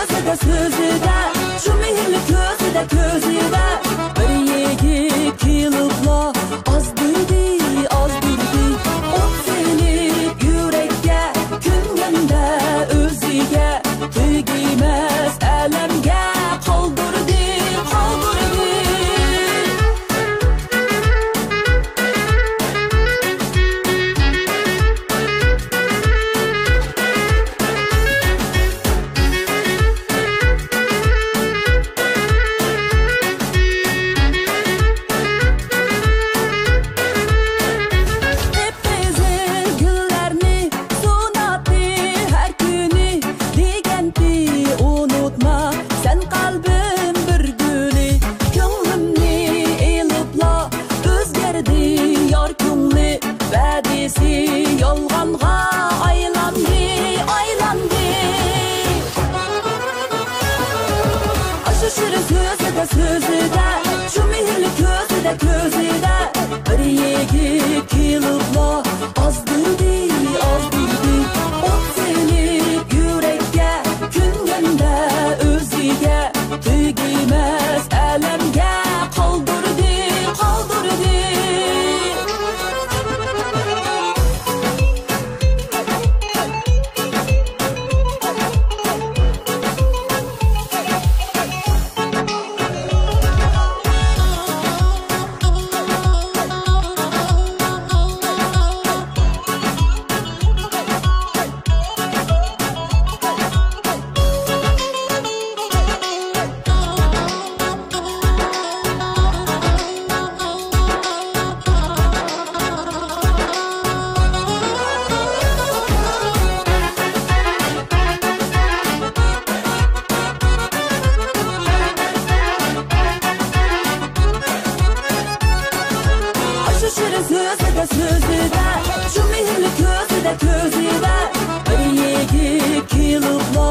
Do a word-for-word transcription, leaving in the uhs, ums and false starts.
سۆزىدە، سۆزىدە، شۇ مېھىرلىك كۆزىدە، كۆزىدە بىر يىگىت كېلىپلا ئازدۇردى، ئازدۇردى. ئوت سېلىپ يۈرەككە، كۆنگەندە ئۆزىگە، تۈگىمەس ئەلەمگە قالدۇردى، قالدۇردى. قىپقىزىل گۈللەرنى سۇناتتى ھەر كۈنى، دېگەنتى ئۇنتۇما سەن قەلبىم بىر گۈلى. كۆڭلۈمنى ئېلىپلا ئۆزگەردى يار كۆڭلى، ۋەدىسى يالغانغا ئايلاندى، ئايلاندى. ئاشۇ شېرىن سۆزىدە، سۆزىدە، شۇ مېھىرلىك كۆزىدە، كۆزىدە بىر يىگىت كېلىپلا ئازدۇردى، ئازدۇردى. ئوت سېلىپ يۈرەككە، كۆنگەندە ئۆزىگە، تۈگىمەس ئەلەمگە قالدۇردى، قالدۇردى. ئاشۇ شېرىن سۆزىدە، سۆزىدە، شۇ مېھىرلىك كۆزىدە، كۆزىدە بىر يىگىت كېلىپلا